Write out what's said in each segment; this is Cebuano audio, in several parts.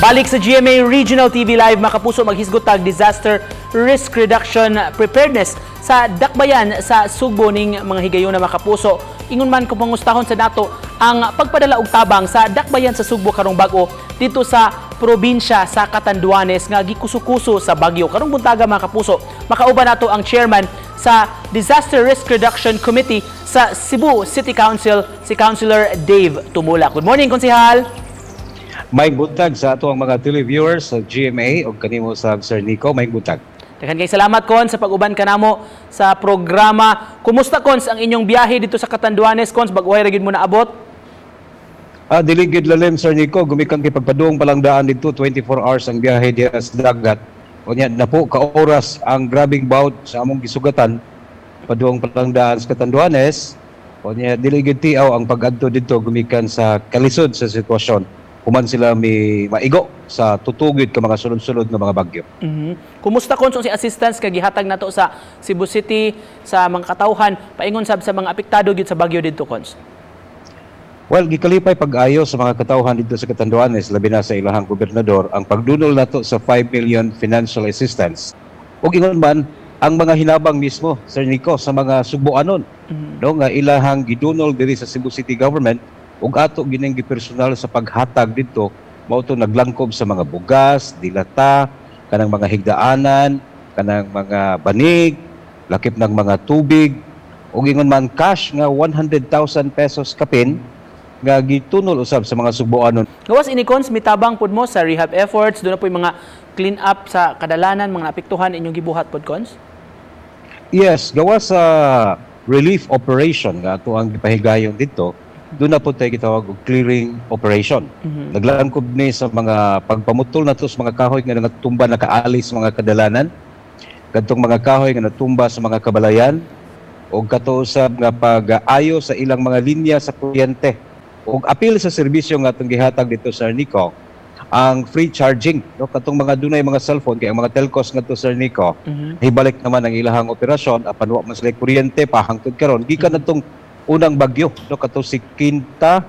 Balik sa GMA Regional TV Live, mga kapuso, maghisgot tag disaster risk reduction preparedness sa dakbayan sa Sugbo ning mga higayuna, mga kapuso. Ingon man kung pangustahon sa nato ang pagpadala og tabang sa dakbayan sa Sugbo karong bag-o dito sa probinsya sa Catanduanes nga gikuso-kuso sa bagyo. Karong buntaga, mga kapuso, makauban nato ang chairman sa Disaster Risk Reduction Committee sa Cebu City Council, si Councilor Dave Tumulak. Good morning, Konsihal. Maayong buntag sa ato ang mga televiewers sa GMA ug kanimo sa Sir Nico, maayong buntag. Daghan kay salamat, Cons, sa pag-uban kanamo sa programa. Kumusta, Cons, ang inyong biyahe dito sa Catanduanes, Cons? Bag-ohay ra gyud mo naabot? Ah, dili gyud lalim, Sir Nico, gumikan kay pagpadung pa lang daan dito, 24 hours ang biyahe diha sa dagat. Unya napo ka oras ang grabing bout sa among gisugatan padung pa lang daan sa Catanduanes. Unya dili gyud tiaw ang pag-adto didto gumikan sa kalisod sa sitwasyon. Human sila may maigo sa tutugid ka mga sulod-sulod nga mga bagyo. Kumusta, Cons, si assistance kag gihatag nato sa Cebu City sa mga katawhan paingon sab sa mga apektado gyud sa bagyo didto, Cons? Well, gikalipay pag-ayo sa mga katawhan dito sa Catanduanes, labi na sa ilahang gobernador, ang pagdunol nato sa 5 million financial assistance. Ug ingon man, ang mga hinabang mismo, Sir Nico, sa mga Sugboanon, no, nga ilahang gidunol diri sa Cebu City Government ug ato gining gipersonal sa paghatag didto, mao to naglangkob sa mga bugas, dilata, kanang mga higdaanan, kanang mga banig, lakip ng mga tubig, ug ingon man cash nga 100,000 pesos kapin nga gitunol usab sa mga Sugboanon. Gawas ini, Cons, mitabang pud mo sa rehab efforts, doon na po yung mga clean up sa kadalanan, mga naapektuhan inyong gibuhat pod, Cons? Yes, gawas sa relief operation nga ato ang gipahigayon dito, doon na po tayo gitawag og clearing operation. Naglangkob ni sa mga pagpamutol nato sa mga kahoy nga natumba, nakaalis sa mga kadalanan, kadtong mga kahoy nga natumba sa mga kabalayan, o kato usab nga pag-ayo sa ilang mga linya sa kuryente. Og apil sa serbisyo nga atong gihatag dito, Sir Nico, ang free charging, no, katong mga dunay mga cellphone kay ang mga telcos ngadto, Sir Nico, hibalik naman ang ilahang operasyon apan wa man sila kuryente pa hangtod karon gikan natong unang bagyo, no, kato si Quinta,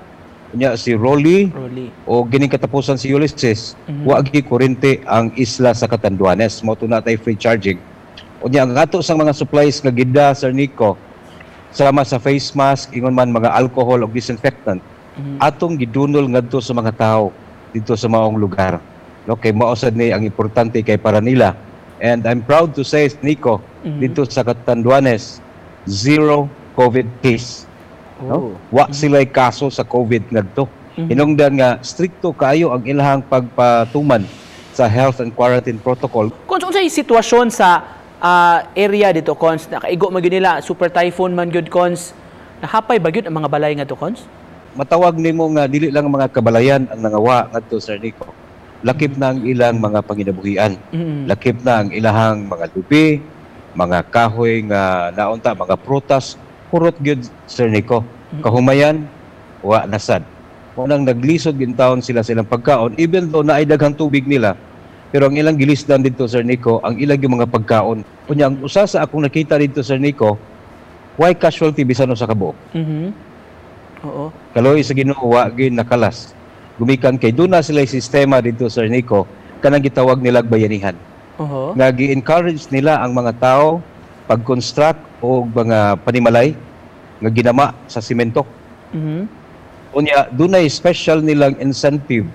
unya si Rolly, Rolly. O gining katapusan si Ulysses, wa gi kuryente ang isla sa Catanduanes. Mao to na tay free charging. Unya ang ato sang mga supplies nga gida, Sir Nico, sama sa face mask, ingon man mga alcohol o disinfectant, atong gidunol ngadto sa mga tao dito sa maong lugar, no, kay mao sad ni ang importante kay para nila. And I'm proud to say, Nico, dito sa Catanduanes, zero COVID case, no? Wa sila'y kaso sa COVID ngadto. Hinungdan nga strikto kaayo ang ilahang pagpatuman sa health and quarantine protocol. Cons, unsay sitwasyon sa area dito, Cons? Nakaigo man gyud nila, super typhoon man gyud, Cons. Nahapay ba gyud ang mga balay ngadto, Cons? Matawag nimo nga dili lang ang mga kabalayan ang nangawa ngadto, Sir Nico. Lakip na ang ilang mga panginabuhian. Lakip na ang ilahang mga lubi, mga kahoy nga naunta, mga prutas, kurot gyud, Sir Nico. Kahumayan, wa nasad. Unang naglisod gintawon sila sa ilang pagkaon even though naay daghang tubig nila. Pero ang ilang gilisdan dito, Sir Nico, ang ilang yung mga pagkaon. Unya ang usa sa akong nakita dito, Sir Nico, why casualty bisan usa ka buok. Kaloy sa Ginoo, wa gyud nakalas. Gumikan kay duna sila sistema dito, Sir Nico, kanang gitawag nilag bayanihan. Nga gi-encourage nila ang mga tao pag-construct og mga panimalay nga ginama sa simento. Unya dunay special nilang incentive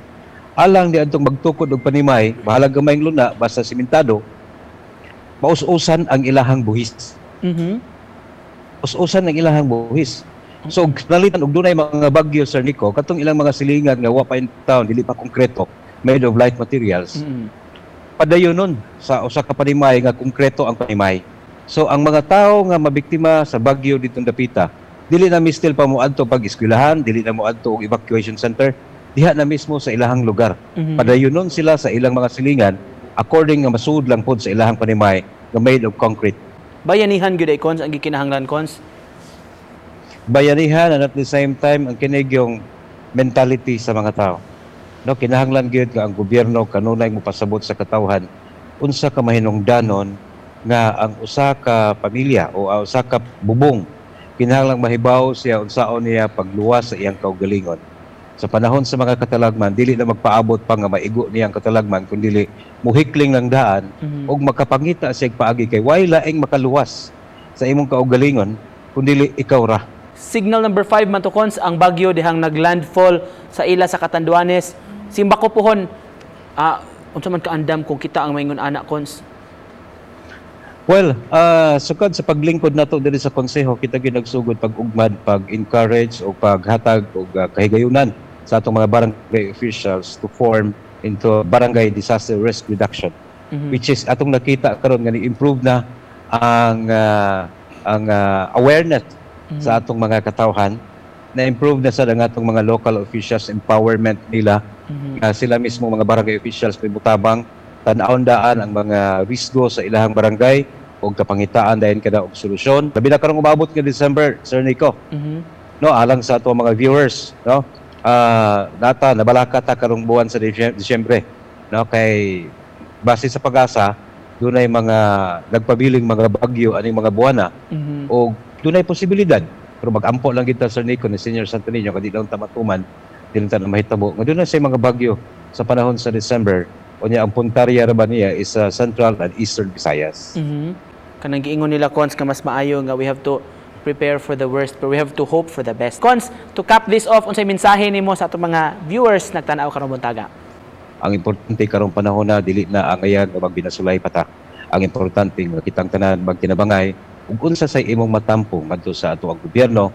alang di adtong magtukod og panimay, bahalag gamay luna basta simentado, maus-usan ang ilahang buhis. Us-usan ang ilahang buhis. So nalitan og dunay mga bagyo, Sir Nico, katong ilang mga silingan nga wa pa in town, dili pa konkreto, made of light materials. Padayon nun sa usa ka panimay nga konkreto ang panimay. So ang mga tao nga mabiktima sa bagyo ditong dapita, dili na mistil pa moadto pag eskwelahan, dili na moadto og evacuation center, diha na mismo sa ilahang lugar. Padayon nun sila sa ilang mga silingan according nga masuod lang pod sa ilahang panimay nga made of concrete. Bayanihan gyud ay, Cons, ang gikinahanglan, Cons. Bayanihan and at the same time ang kinig yung mentality sa mga tao. No, kinahanglan gyud nga ang gobyerno kanunay mopasabot sa katawhan unsa ka mahinungdanon nga ang usa ka pamilya o ang usa ka bubong kinahanglan mahibaw siya unsaon niya pagluwas sa iyang kaugalingon. Sa panahon sa mga katalagman, dili na magpaabot pa nga maigo niyang katalagman, kundi muhikling lang daan ug makapangita siya paagi kay way laing makaluwas sa imong kaugalingon kundi ikaw ra. Signal number 5 man to, Cons, ang bagyo dihang naglandfall sa ila sa Catanduanes. Simba ko pohon, unsa man kaandam kung kita ang maingon ana, Cons? Well, sukad sa paglingkod nato diri sa konseho, kita gyud nagsugod pag-ugmad, pag-encourage o paghatag og kahigayunan sa atong mga barangay officials to form into barangay disaster risk reduction, which is atong nakita karon nga ni-improve na ang awareness sa atong mga katawhan, na improve na sa ang atong mga local officials, empowerment nila. Sila mismo mga barangay officials may mutabang tan-awon daan ang mga risgo sa ilahang barangay o kapangitaan dayon kada og solusyon. Labi na karong umabot nga December, Sir Nico. No, alang sa ato mga viewers, no? Nata nabalaka ta karong buwan sa Disyembre, no, kay base sa PAGASA dunay mga nagpabiling mga bagyo aning mga buwana o dunay posibilidad, pero magampo lang kita, Sir Nico, ni Senior Santo Niño, kadi lang ta matuman, di lang ta na mahitabo nga dunay say mga bagyo sa panahon sa December. Unya ang puntarya ra ba niya is sa Central and Eastern Visayas. Kanang giingon nila, Cons, nga mas maayo nga we have to prepare for the worst but we have to hope for the best. Cons, to cap this off, unsay mensahe nimo sa atong mga viewers nagtan-aw karong buntaga? Ang importante karong panahon na dili na angayan nga magbinasulay pa ta. Ang importante nga kitang tanan magtinabangay ug unsa say imong matampong ngadto sa ato ang gobyerno.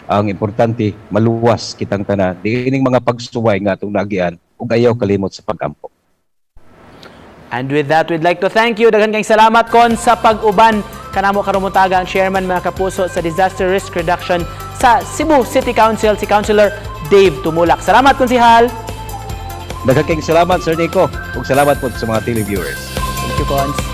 Ang importante maluwas kitang tanan diining mga pagsuway nga atong naagian ug ayaw kalimot sa pagampo. And with that, we'd like to thank you. Daghan kayong salamat, Con, sa pag-uban kanamo karong buntaga, ang chairman, mga kapuso, sa Disaster Risk Reduction sa Cebu City Council, si Councilor Dave Tumulak. Salamat, Konsihal. Daghang salamat, Sir Nico, ug salamat po sa mga televiewers. Thank you, Cons.